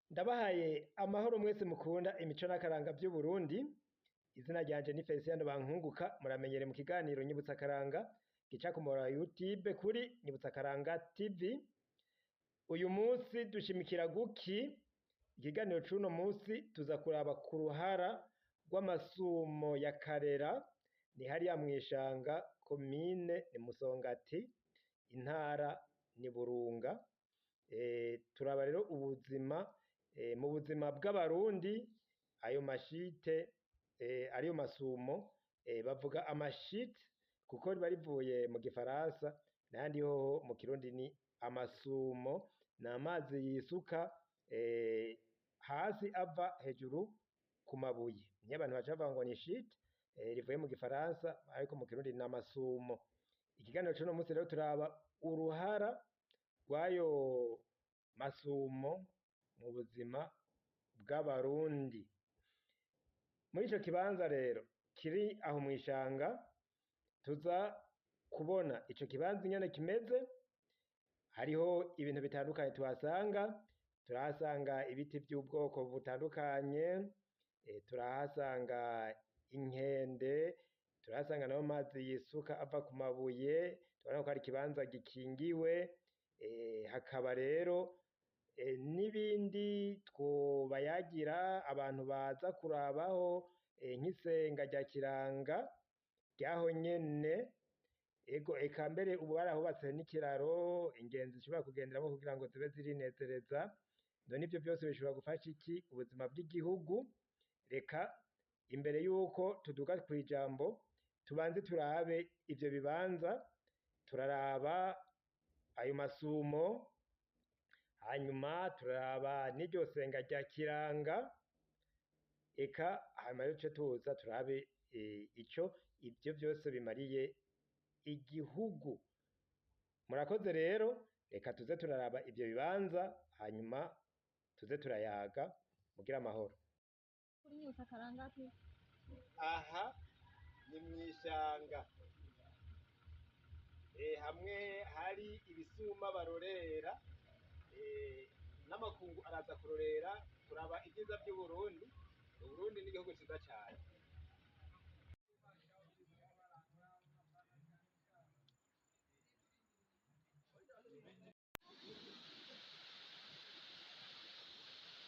Ndabahaye amahoro mwese mukunda imico n'akaranga vy'Uburundi, izina ryanje ni Felicien Bankunguka, muramenyere mu kiganiro Nyibutsa Akaranga gica ku muhora wa YouTube kuri Nyibutsa Akaranga TV. Uyu munsi dushimikira guki? Ikiganiro c'uno munsi tuza kuraba ku ruhara rw'amasumo ya Karera, ni hariya mw'ishanga, komine ni Musongati, intara ni Burunga. Turaba rero ubuzima mu buzima bw'abarundi ayo mashite ariyo masumo bavuga amashite kuko riba rivuye mu gifaransa, n'ayandi hoho mu kirundi ni amasumo, ni amazi yisuka hasi ava hejuru ku mabuye, niyo abantu baca bavuga ngo ni shite rivuye mu gifaransa ariko mu kirundi ni amasumo. Ikiganiro c'uno munsi rero turaba uruhara rw'ayo masumo mu buzima bw'abarundi. Muri ico kibanza rero kiri aho mw'ishanga, tuza kubona ico kibanza ingene kimeze, hariho ibintu bitandukanye tuhasanga, turahasanga ibiti vy'ubwoko butandukanye, turahasanga inkende, turahasanga nayo mazi yisuka ava ku mabuye, turabona ko ari ikibanza gikingiwe, hakaba rero n'ibindi twobayagira abantu baza kurabaho, nk'isenga rya Kiranga ryaho nyene, ego eka mbere ubu barahubatse n'ikiraro ingenzi zishobora kugenderamwo kugira ngo zibe zirinezereza, none ivyo vyose bishobora gufasha iki ubuzima bw'igihugu? Reka imbere yuko tuduga kw'ijambo tubanze turabe ivyo bibanza, turaraba ayo masumo, hanyuma turaraba n'iryo senga rya Kiranga, eka hanyuma rero duce tuza turabe ico ivyo vyose bimariye igihugu. Murakoze rero, reka tuze turaraba ivyo bibanza, hanyuma tuze turayaga, mugire amahoro. Kuri Nyibutsa Akaranga TV. Aha ni mw'ishanga, hamwe hari ibisuma barorera, n'amakungu araza kurorera kuraba ivyiza vy'Uburundi. Uburundi ni igihugu ciza cane.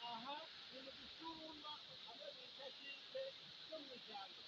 Aha ni mu gisuma hamwe bita shite yo mw'ishanga.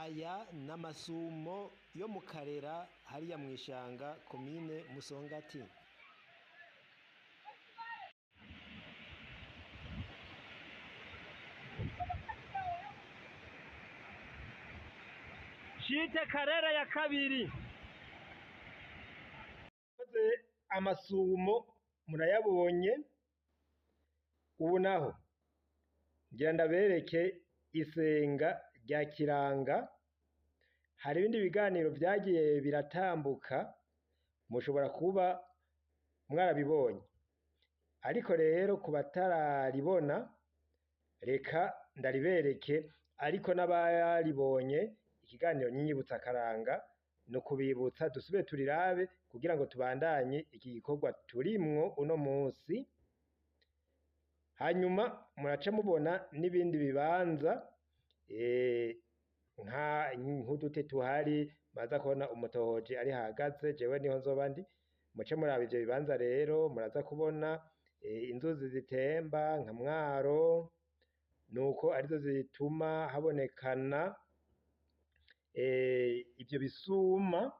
Aya n'amasumo yo mu Karera hariya mw'ishanga, komine Musongati. Shite Karera ya kabiri. Amasumo murayabonye, ubu naho ngira ndabereke isenga rya Kiranga. Hari ibindi biganiro vyagiye biratambuka, mushobora kuba mwarabibonye, ariko rero ku batararibona reka ndaribereke, ariko n'abaribonye ikiganiro Nyibutsa Akaranga ni ukubibutsa dusubire turirabe kugira ngo tubandanye iki gikorwa turimwo uno munsi. Hanyuma muraca mubona n'ibindi bibanza nk'uduti tuhari, muraza kubona umutohoji ari hahagaze, jewe niho nzoba ndi, muce muraba ivyo bibanza rero, muraza kubona inzuzi zitemba nka Mwaro, nuko arizo zituma habonekana ivyo bisuma.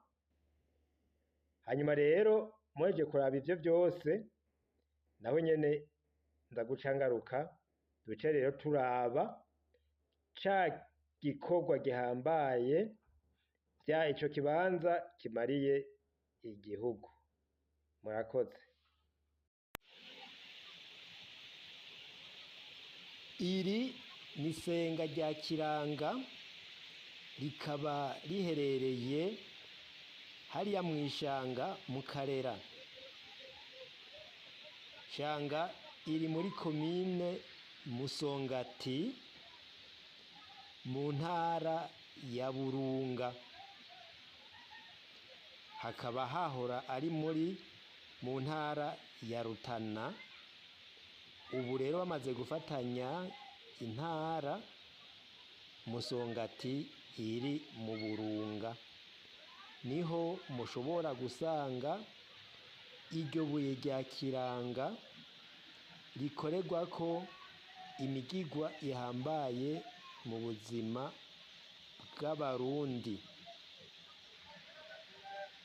Hanyuma rero Muhejeje kuraba ivyo vyose, naho nyene nza guca ngaruka, duce rero turaba ca gikorwa gihambaye vya ico kibanza kimariye igihugu. Murakoze. Iri ni isenga rya Kiranga, rikaba riherereye hariya mw'ishanga mu Karera. Shanga iri muri komine Musongati mu ntara ya Burunga, hakaba hahora ari muri mu ntara ya Rutana. Ubu rero bamaze gufatanya intara, Musongati iri mu Burunga, niho mushobora gusanga iryo buye rya Kiranga rikorerwako imigigwa ihambaye mu buzima bw'Abarundi.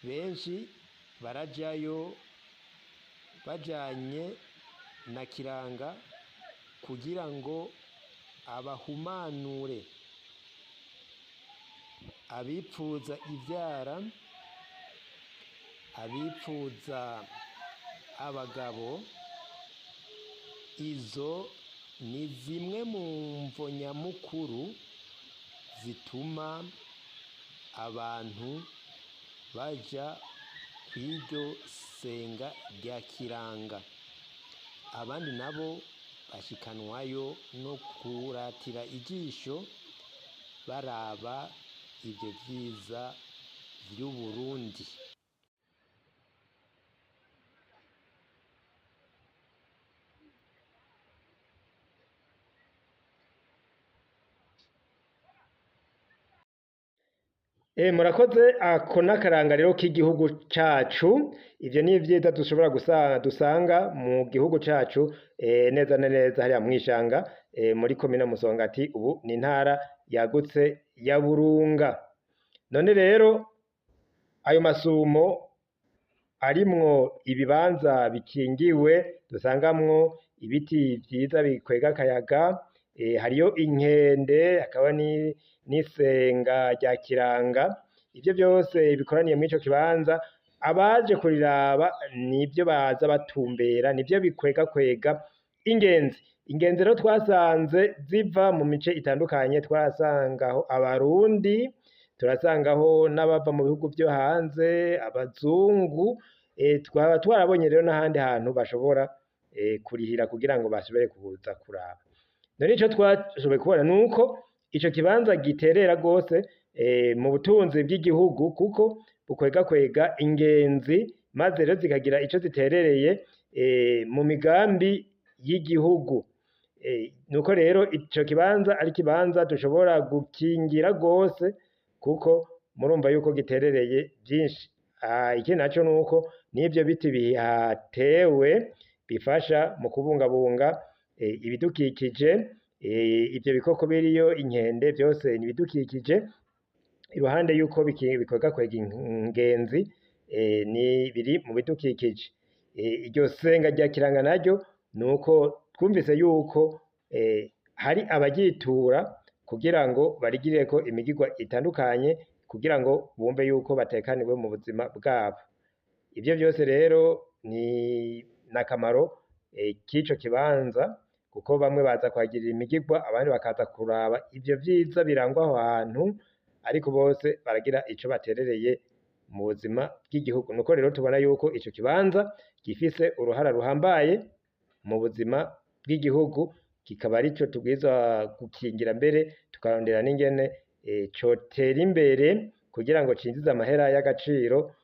Benshi barajayo bajanye na Kiranga kugira ngo abahumanure, abipfuza ivyara, abipfuza abagabo. Izo ni zimwe mu mvo nyamukuru zituma abantu baja kw'iryo senga rya Kiranga, abandi nabo bashikanwayo no kuratira ijisho baraba ivyo vyiza vy'Uburundi. Murakoze. Ako n'akaranga rero k'igihugu cacu. Ivyo ni ivyiza dushobora dusanga mu gihugu cacu, neza na neza hariya mw'ishanga, muri komine Musongati, ubu ni intara yagutse ya Burunga. None rero ayo masumo arimwo ibibanza bikingiwe dusangamwo ibiti vyiza bikwega akayaga, hariyo inkende, hakaba n'isenga rya Kiranga. Ivyo vyose bikoraniye mw'ico kibanza, abaje kuriraba nivyo baza batumbera, nivyo bikwega kwega ingenzi. Ingenzi rero twasanze ziva mu mice itandukanye, twarasangaho Abarundi, turasangaho n'abava mu bihugu vyo hanze, abazungu. Twaba twarabonye rero n'ahandi hantu bashobora kurihira kugira ngo bashobore kuza kuraba. None ico twashoboye kubona nuko ico kibanza giterera gose mu butunzi bw'igihugu, kuko bukwega kwega ingenzi, maze rero zikagira ico ziterereye mu migambi y'igihugu. Nuko rero ico kibanza ari ikibanza dushobora gukingira gose, kuko murumva yuko giterereye vyinshi. Ikindi naco nuko n'ivyo biti bihatewe bifasha mu kubungabunga ibidukikije, ivyo bikoko biriyo, inkende, vyose ni ibidukikije. Iruhande yuko bikwega kwega ingenzi, ni biri mu bidukikije. Iryo senga rya Kiranga naryo nuko twumvise yuko hari abaryitura kugira ngo barigireko imigigwa itandukanye, kugira ngo bumve yuko batekaniwe mu buzima bwabo. Ivyo vyose rero ni n'akamaro k'ico kibanza, kuko bamwe baza kuhagirira imigigwa, abandi bakaza kuraba ivyo vyiza birangwa aho hantu, ariko bose baragira ico baterereye mu buzima bw'igihugu. Nuko rero tubona yuko ico kibanza gifise uruhara ruhambaye mu buzima bw'igihugu, kikaba arico tubwirizwa gukingira, mbere tukarondera n'ingene cotera imbere kugira ngo cinjize amahera y'agaciro,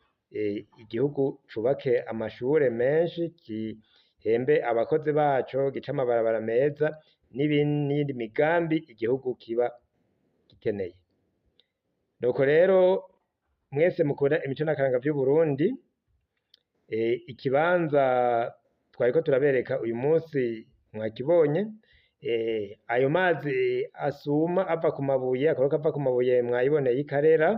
igihugu cubake amashure menshi, gihembe abakozi baco, gice amabarabara meza n'iyindi migambi igihugu kiba gikeneye. Nuko rero mwese mukunda imico n'akaranga vy'Uburundi, ikibanza twariko turabereka uyu munsi mwakibonye. Ayo mazi asuma ava ku mabuye, akoroka ava ku mabuye mwayiboneye ikarera,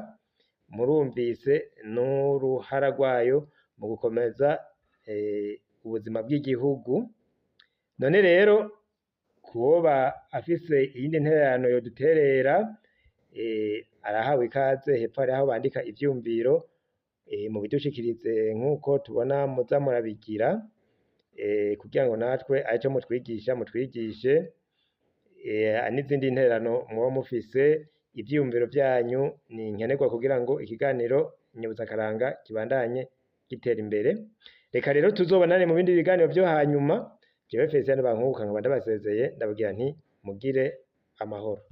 murumvise n'uruhara rwayo mu gukomeza ubuzima bw'igihugu. None rero kuwoba afise iyindi ntererano yoduterera, arahawe ikaze. Hepfo hariho aho bandika ivyiyumviro, mubidushikirize nk'uko tubona muza murabigira, kugira ngo natwe arico mutwigisha mutwigishe, n'izindi ntererano mwoba mufise. Ivyiyumviro vyanyu ni nkenerwa kugira ngo ikiganiro Nyibutsakaranga kibandanye gitera imbere. Reka rero tuzobonane mu bindi biganiro vyo hanyuma. Jewe Felicien Bankuka nkaba ndabasezeye, ndababwira nti mugire amahoro.